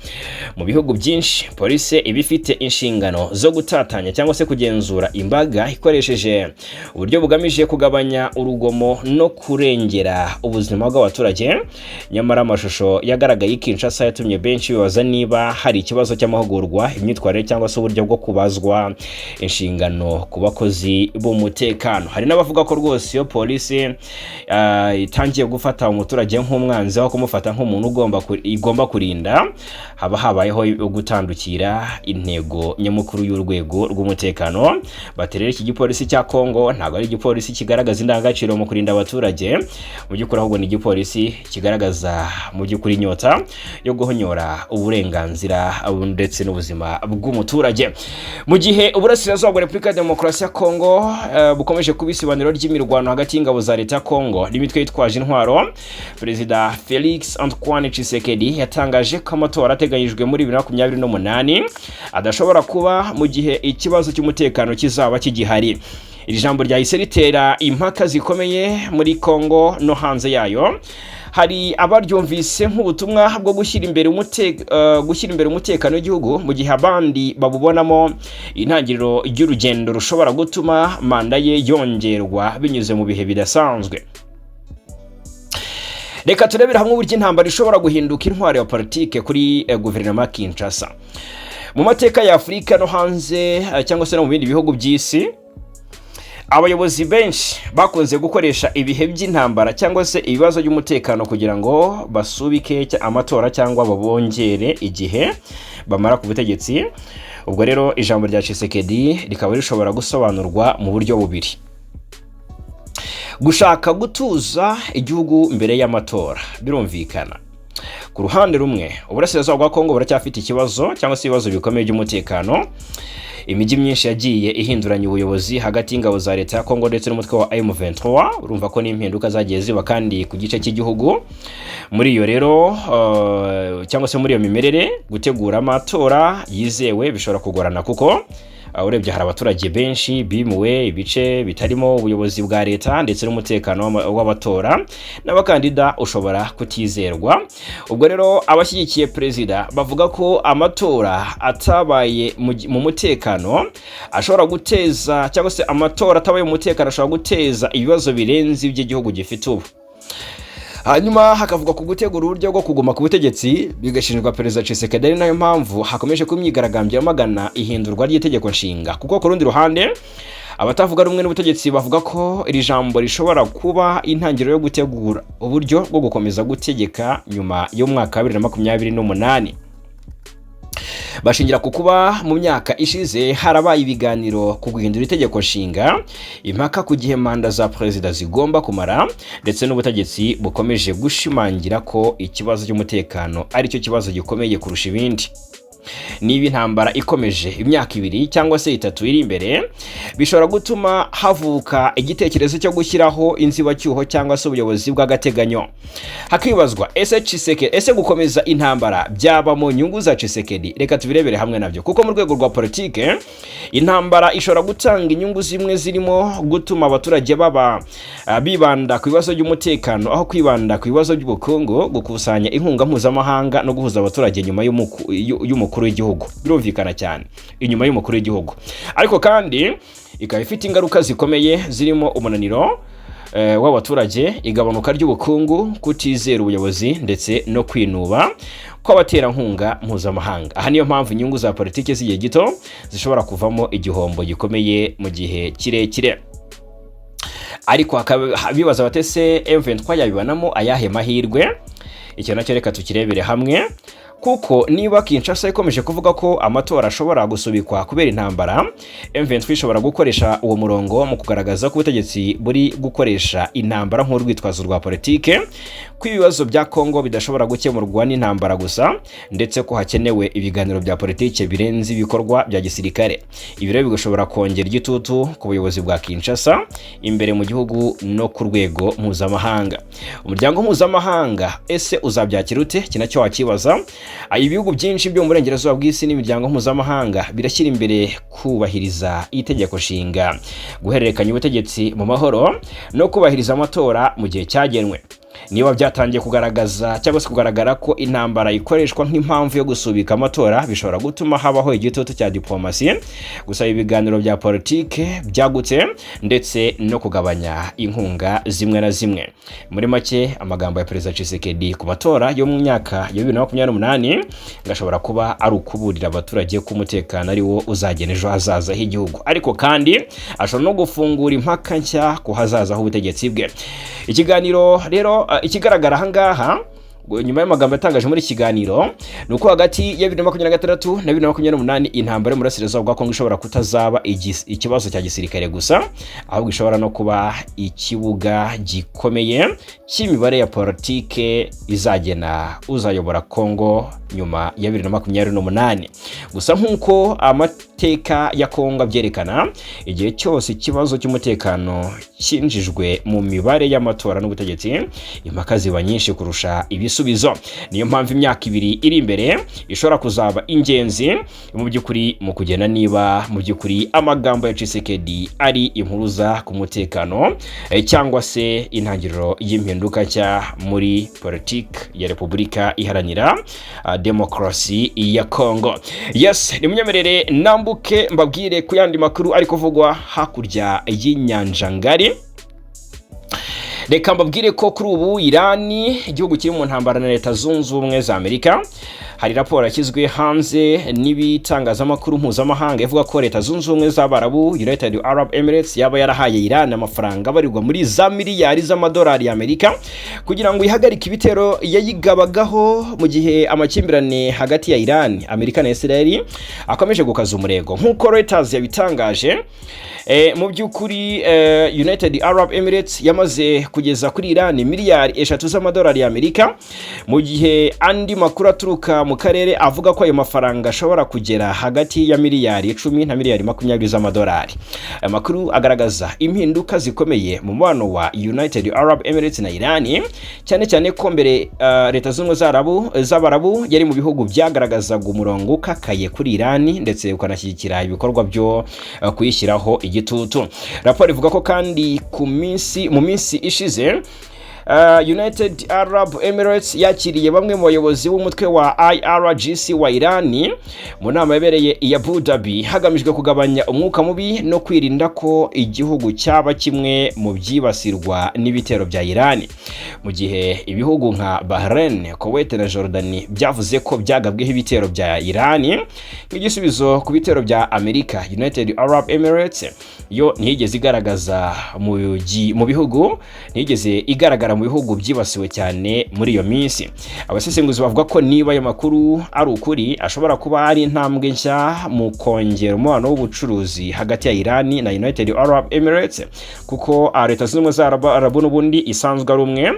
Mu bihugu byinshi, polisi iba ifite inshingano zo gutatanya cyangwa se kugenzura imbaga ikoresheje uburyo bugamije kugabanya urugomo no kurengera ubuzima bw'abaturage. Nyamara amashusho yagaragaye i Kinshasa yatumye benshi bibaza niba hari ikibazo cy'amahugurwa, imyitwarire cyangwa se uburyo bwo kubazwa inshingano ku bakozi b'umutekano. Hari n'abavuga ko rwose iyo polisi itangiye gufata umuturage nk'umwanzi aho kumufata nk'umuntu igomba kurinda, haba habayeho gutandukira intego nyamukuru y'urwego rw'umutekano. Bati rero iki gipolisi cya Kongo ntabwo ari igipolisi kigaragaza indangagaciro mu kurinda abaturage mu by'ukuri, ahubwo ni igipolisi kigaragaza mu by'ukuri inyota yo guhonyora uburenganzira ndetse n'ubuzima bw'umuturage. Mu gihe uburasirazuba bwa Repubulika ya Demokarasi ya Kongo bukomeje kuba isibaniro ry'imirwano hagati y'ingabo za leta ya Kongo n'imitwe yitwaje intwaro, Perezida Felix Antoine Tshisekedi yatangaje ko amatora ateganyijwe muri 2028 adashobora kuba mu gihe ikibazo cy'umutekano kizaba kigihari. Iri jambo ryahise ritera impaka zikomeye muri Kongo no hanze yayo. Hari abaryumvise nk'ubutumwa bwo gushyira imbere umutekano w'igihugu, mu gihe abandi babubonamo intangiriro y'urugendo rushobora gutuma manda ye yongerwa binyuze mu bihe bidasanzwe. Reka turebere hamwe uburyo intambara ishobora guhinduka intwaro ya politike kuri guverinoma ya Kinshasa. Mu mateka ya Afurika no hanze cyangwa se no mu bindi bihugu by'isi, abayobozi benshi bakunze gukoresha ibihe by'intambara cyangwa se ibibazo by'umutekano kugira ngo basubike amatora cyangwa babongere igihe bamara ku butegetsi. Ubwo rero ijambo rya Tshisekedi rikaba rishobora gusobanurwa mu buryo bubiri: gushaka gutuza igihugu mbere y'amatora, birumvikana. Ku ruhande rumwe, uburasirazuba bwa Kongo buracyafite ikibazo cyangwa se ibibazo bikomeye by'umutekano. Imijyi myinshi yagiye ihinduranya ubuyobozi hagati y'ingabo za leta ya Kongo ndetse n'umutwe wa M23. Urumva ko n'impinduka zagiye ziba kandi ku gice cy'igihugu. Muri iyo rero cyangwa se muri iyo mimerere, gutegura amatora yizewe bishobora kugorana, kuko urebye hari abaturage benshi bimuwe, ibice bitarimo ubuyobozi bwa leta, ndetse n'umutekano w'abatora n'abakandida ushobora kutizerwa. Ubwo rero abashyigikiye perezida bavuga ko amatora atabaye mu mutekano ashobora guteza, cyangwa se amatora atabaye mu mutekano ashobora guteza ibibazo birenze iby'igihugu gifite ubu. Hanyuma hakavuga ku gutegura uburyo bwo kuguma ku butegetsi, bigashinjwa Perezida Tshisekedi, ari nayo mpamvu hakomeje kuba imyigaragambyo yamagana ihindurwa ry'itegeko nshinga. Kuko ku rundi ruhande, abatavuga rumwe n'ubutegetsi bavuga ko iri jambo rishobora kuba intangiriro yo gutegura uburyo bwo gukomeza gutegeka nyuma y'umwaka wa 2028. Bashingira ku kuba mu myaka ishize harabaye ibiganiro ku guhindura itegeko nshinga, impaka ku gihe manda za perezida zigomba kumara, ndetse n'ubutegetsi bukomeje gushimangira ko ikibazo cy'umutekano aricyo kibazo gikomeye kurusha ibindi. Niba intambara ikomeje imyaka 2 cyangwa se 3 iri imbere, bishobora gutuma havuka igitekerezo cyo gushyiraho inzibacyuho cyangwa se ubuyobozi bw'agateganyo. Hakibazwa ese Tshisekedi, ese gukomeza intambara byaba mu nyungu za Tshisekedi? Reka tubirebere hamwe nabyo, kuko mu rwego rwa politike intambara ishobora gutanga inyungu zimwe, zirimo gutuma abaturage baba bibanda ku bibazo by'umutekano aho kwibanda ku bibazo by'ubukungu, gukusanya inkunga mpuzamahanga no guhuza abaturage nyuma y'umukuru w'igihugu. Birumvikana cyane, inyuma y'umukuru w'igihugu. Ariko kandi ikaba ifite ingaruka zikomeye zirimo umunaniro w'abaturage, igabanuka ry'ubukungu, kutizera ubuyobozi ndetse no kwinuba kw'abaterankunga mpuzamahanga. Aha niyo mpamvu inyungu za politiki z'igihe gito zishobora kuvamo igihombo gikomeye mu gihe kirekire. Ariko hakaba bibaza bati: ese M23 yabibanamo ayahe mahirwe? Icyo nacyo reka tukirebere hamwe. Kuko niba Kinshasa ikomeje kuvuga ko amatora ashobora gusubikwa kubera intambara, M23 ishobora gukoresha uwo murongo mu kugaragaza ko ubutegetsi buri gukoresha intambara nk'urwitwazo rwa politike, ko ibibazo bya Kongo bidashobora gukemurwa n'intambara gusa, ndetse ko hakenewe ibiganiro bya politike birenze ibikorwa bya gisirikare. Ibi rero bigashobora kongera igitutu ku buyobozi bwa Kinshasa imbere mu gihugu no ku rwego mpuzamahanga. Umuryango mpuzamahanga ese uzabyakira ute? Iki nacyo wakibaza. Ibihugu byinshi byo mu burengerazuba bw'isi n'imiryango mpuzamahanga birashyira imbere kubahiriza itegeko nshinga, guhererekanya ubutegetsi mu mahoro no kubahiriza amatora mu gihe cyagenwe. Niba byatangiye kugaragaza cyangwa se kugaragara ko intambara ikoreshwa nk'impamvu yo gusubika amatora, bishobora gutuma habaho igitutu cya diplomasi, gusaba ibiganiro bya politike byagutse, ndetse no kugabanya inkunga zimwe na zimwe. Muri make, amagambo ya Perezida Tshisekedi ku matora yo mu myaka ya 2028 ngo ashobora kuba ari ukuburira abaturage ko umutekano ari wo uzagena ejo hazaza h'igihugu, ariko kandi ashobora no gufungura impaka nshya ku hazaza h'ubutegetsi bwe. Ikiganiro rero, ikigaragara ahangaha nyuma y'amagambo yatangaje muri iki kiganiro, ni uko hagati ya 2026 na 2028 intambara y'umurasirazuba bwa Kongo ishobora kutazaba ikibazo cya gisirikare gusa, ahubwo ishobora no kuba ikibuga gikomeye cy'imibare ya politike izagena uzayobora Kongo nyuma ya 2028. Gusa nk'uko amateka ya Kongo abyerekana, igihe cyose ikibazo cy'umutekano cyinjijwe mu mibare y'amatora n'ubutegetsi, impaka ziba nyinshi kurusha ibisubizo. Niyo mpamvu imyaka 2 iri imbere ishobora kuzaba ingenzi mu by'ukuri mu kugena niba mu by'ukuri amagambo ya Tshisekedi ari impuruza ku mutekano cyangwa se intangiriro y'impinduka nshya muri politiki ya Repubulika Iharanira Demokarasi ya Kongo. Yes, nimunyemerere nambuke mbabwire ku yandi makuru ari kuvugwa hakurya y'inyanja ngari. Reka mbabwire ko kuri ubu Irani, igihugu kiri mu ntambara na Leta Zunze Ubumwe za Amerika, hari raporo yashyizwe hanze n'ibitangazamakuru mpuzamahanga ivuga ko Leta Zunze Ubumwe z'Abarabu, United Arab Emirates, yaba yarahaye Irani amafaranga abarirwa muri za miliyari z'amadolari y'Amerika kugira ngo ihagarike ibitero yayigabagaho, mu gihe amakimbirane hagati ya Irani, Amerika na Israel akomeje gukaza umurego. Nk'uko Reuters yabitangaje, mu by'ukuri United Arab Emirates yamaze kugeza kuri Iran miliyari 3 z'amadolari y'Amerika, mu gihe andi makuru aturuka mu karere avuga ko ayo mafaranga ashobora kugera hagati ya miliyari 10 na miliyari 20 z'amadolari. Aya makuru agaragaza impinduka zikomeye mu mubano wa United Arab Emirates na Iran, cyane cyane ko mbere Leta Zunze Ubumwe z'Abarabu yari mu bihugu byagaragazaga umurongo ukakaye kuri Iran, ndetse ukanashyigikira ibikorwa byo kuyishyiraho igitutu. Raporo ivuga ko kandi ku minsi mu minsi ishize United Arab Emirates yakiriye bamwe mu bayobozi b'umutwe wa IRGC wa Iran mu nama yabereye i Abu Dhabi, hagamijwe kugabanya umwuka mubi no kwirinda ko igihugu cyaba kimwe mu byibasirwa n'ibitero bya Iran, mu gihe ibihugu nka Bahrain, Kuwait na Jordan byavuze ko byagabweho ibitero bya Iran nk'igisubizo ku bitero bya Amerika. United Arab Emirates yo ntiyigeze igaragaza mu bihugu, ntiyigeze igaragara mu bihugu byibasiwe cyane muri iyo minsi. Abasesenguzi bavuga ko niba ayo makuru ari ukuri, ashobora kuba ari intambwe nshya mu kongera umubano w'ubucuruzi hagati ya Iran na United Arab Emirates, kuko Leta Zunze Ubumwe z'Abarabu n'ubundi isanzwe ari umwe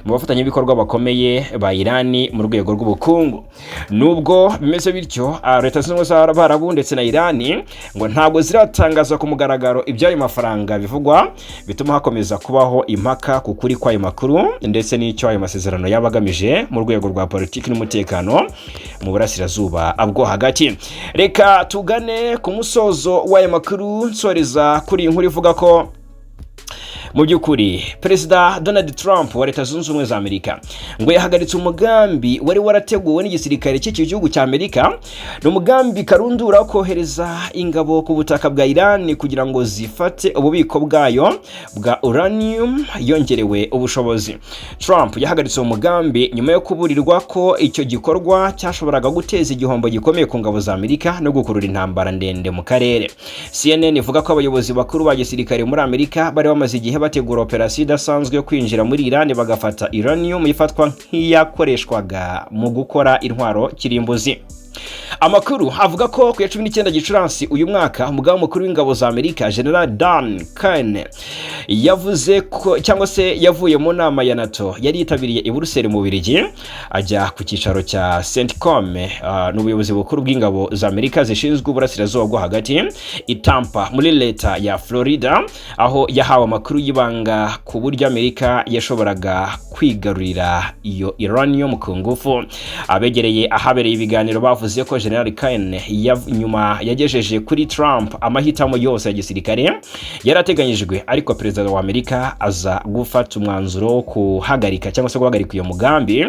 mu bafatanyabikorwa bakomeye ba Iran mu rwego rw'ubukungu. Nubwo bimeze bityo, Leta Zunze Ubumwe z'Abarabu ndetse na Iran ngo ntabwo ziratangaza ku mugaragaro iby'ayo mafaranga bivugwa, bituma hakomeza kubaho impaka ku kuri kw'ayo makuru ndetse n'icyo ayo masezerano yaba agamije mu rwego rwa politiki n'umutekano mu burasirazuba bwo hagati. Reka tugane ku musozo w'ayo makuru, nsoreza kuri iyi nkuru ivuga ko mu by'ukuri Perezida Donald Trump wa Leta Zunze Ubumwe za Amerika ngo yahagaritse umugambi wari warateguwe n'igisirikare cy'iki gihugu cya Amerika. Ni umugambi karundura wo kohereza ingabo ku butaka bwa Iran kugira ngo zifate ububiko bwayo bwa uranium yongerewe ubushobozi. Trump yahagaritse uwo mugambi nyuma yo kuburirwa ko icyo gikorwa cyashoboraga guteza igihombo gikomeye ku ngabo za Amerika no gukurura intambara ndende mu karere. CNN ivuga ko abayobozi bakuru ba gisirikare muri Amerika bari bamaze igihe bategura operasiyo idasanzwe yo kwinjira muri Iran bagafata uranium ifatwa nk'iyakoreshwaga mu gukora intwaro kirimbuzi. Amakuru avuga ko ku ya 19 Gicurasi uyu mwaka, umugaba mukuru w'ingabo za Amerika, General Dan Caine, yavuze ko cyangwa se yavuye mu nama ya NATO yari yitabiriye i Buruseli mu Bubiligi, ajya ku cyicaro cya CENTCOM, n'ubuyobozi bukuru bw'ingabo za Amerika zishinzwe uburasirazuba bwo hagati, i Tampa muri leta ya Florida, aho yahawe amakuru y'ibanga ku buryo Amerika yashoboraga kwigarurira iyo uranium ku ngufu. Abegereye ahabereye ibiganiro bavuze ko General Caine nyuma yagejeje kuri Trump amahitamo yose ya gisirikare yarateganyijwe, ariko perezida wa Amerika aza gufata umwanzuro wo kuhagarika cyangwa se guhagarika uyu mugambi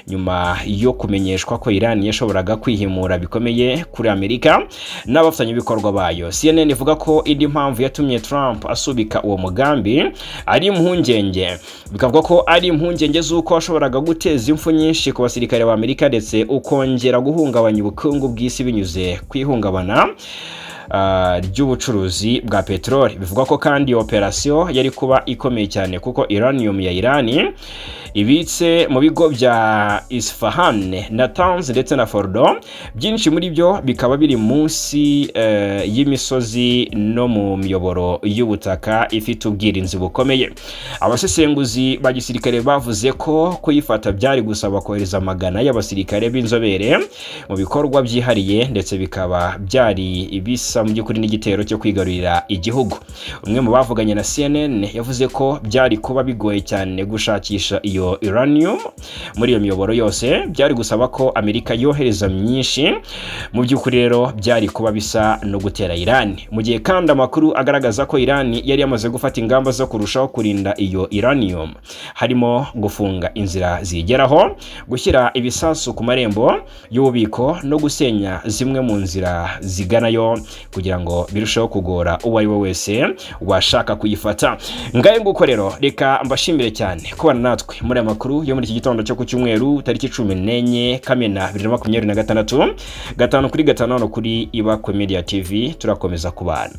nyuma yo kumenyeshwa ko Iran yashoboraga kwihimura bikomeye kuri Amerika n'abafatanyabikorwa bayo. CNN ivuga ko indi mpamvu yatumye Trump asubika uwo mugambi ari impungenge, bikavuga ko ari impungenge z'uko washoboraga guteza impfu nyinshi ku basirikare ba Amerika ndetse ukongera guhungabanya ubukungu bw'isi binyuze ku ihungabana ry'ubucuruzi bwa peteroli. Bivugwa ko kandi iyo operasiyo yari kuba ikomeye cyane kuko uranium ya Irani ibitse mu bigo bya Isfahan, Natanz ndetse na Fordo, byinshi muri byo bikaba biri munsi y'imisozi no mu miyoboro y'ubutaka ifite ubwirinzi bukomeye. Abasesenguzi ba gisirikare bavuze ko kuyifata byari gusaba kohereza amagana y'abasirikare b'inzobere mu bikorwa byihariye, ndetse bikaba byari bisa mu by'ukuri n'igitero cyo kwigarurira igihugu. Umwe mu bavuganye na CNN yavuze ko byari kuba bigoye cyane gushakisha iyo uranium muri iyo miyoboro yose, byari gusaba ko Amerika yohereza myinshi. Mu by'ukuri rero byari kuba bisa no gutera Iran. Mu gihe kandi amakuru agaragaza ko Iran yari yamaze gufata ingamba zo kurushaho kurinda iyo uranium, harimo gufunga inzira ziyigeraho, gushyira ibisasu ku marembo y'ububiko no gusenya zimwe mu nzira ziganayo kugira ngo birusheho kugora uwo ari we wese washaka kuyifata. Ngayo nguko rero, reka mbashimire cyane kubana natwe muri aya makuru yo muri iki gitondo cyo ku cyumweru, tariki 14 Kamena 2026. 5 kuri 5 hano kuri Ibakwe Media TV turakomeza kubana.